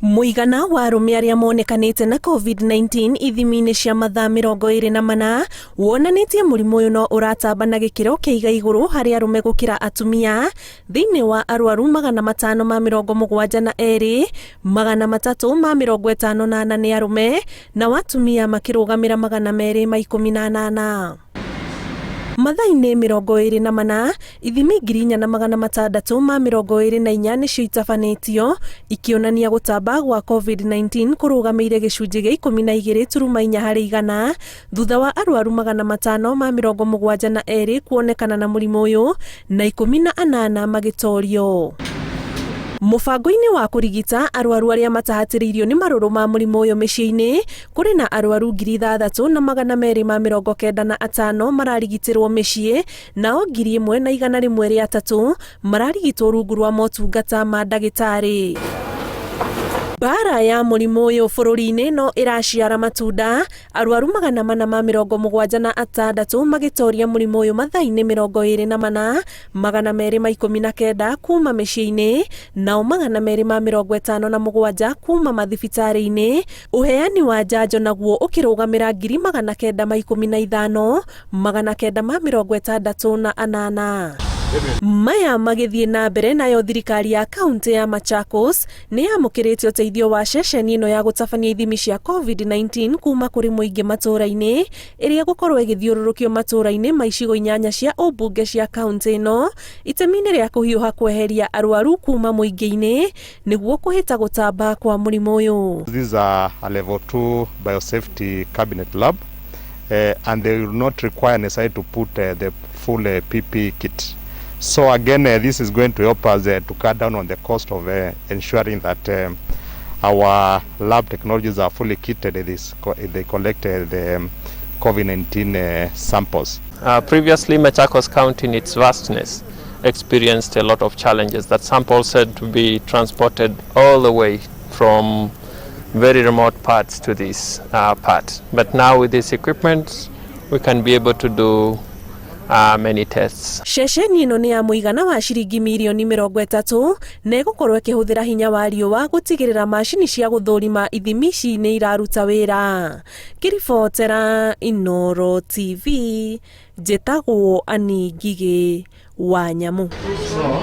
Mũigana wa arũme arĩa monekanĩte na COVID-19 ithimi-inĩ cia mathaa 24 wonanĩtie mũrimũ ũyũ no ũratamba na gĩkĩro kĩa iga igũrũ harĩ arũme gũkĩra atumia. Thĩinĩ wa arwaru 572, 354 nĩ arũme nao atumia makĩrũgamĩra 218. Mathaa-inĩ 24, ithimi 4624 nĩcio itabanĩtio, ikĩonania gũtamba gwa COVID-19 kũrũgamĩire gĩcunjĩ gĩa 12.4 harĩ igana, thutha wa arwaru 572 kuonekana na mũrimũ ũyũ na 18 magĩtorio. Mũbango-inĩ wa kũrigita arwaru arĩa matahatĩrĩirio nĩ marũrũ ma mũrimũ ũyũ mĩciĩ-inĩ, kũrĩ na arwaru 6295 mararigitĩrwo mĩciĩ, nao 1103 mararigitwo rungu rwa motungata ma ndagĩtarĩ. Mbaara ya mũrimũ ũyũ bũrũri-inĩ no ĩraciara matunda, arwaru 476 magĩtoria mũrimũ ũyũ mathaa-inĩ 24, 219 kuuma mĩciĩ-inĩ, nao 257 kuuma mathibitarĩ-inĩ, ũheani wa njanjo naguo ũkĩrũgamĩra 915,000 968. Maya magĩthiĩ na mbere nayo thirikari ya kauntĩ ya Machakos nĩ yamũkĩrĩte ũteithio wa ceceni ĩno ya gũtabania ithimi cia COVID-19 kuma kũrĩ mũingĩ matũũra-inĩ ĩrĩa ĩgũkorwo ĩgĩthiũrũrũkio matũũra-inĩ ma icigo inyanya cia ũmbunge cia kauntĩ ĩno itemi-inĩ rĩa kũhiũha kweheria arwaru kuma mũingĩ-inĩ nĩguo kũhĩta gũtamba kwa mũrimũ ũyũ. This is a level 2 biosafety cabinet lab and they will not require necessarily to put the full PPE kit. So again, this is going to help us to cut down on the cost of ensuring that our lab technologies are fully kitted. They collect the COVID-19 samples. Previously, Machakos County, in its vastness, experienced a lot of challenges that samples had to be transported all the way from very remote parts to this part. But now with this equipment, we can be able to do many tests. Ceceni ĩno nĩ ya mũigana wa ciringi mirioni 30 na ĩgũkorwo ĩkĩhũthĩra hinya wa riũa gũtigĩrĩra macini cia gũthũrima ithimi ici nĩ iraruta wĩra. Ngĩribotera Inooro TV, njĩtagwo Ani Ngigĩ wa Nyamu. So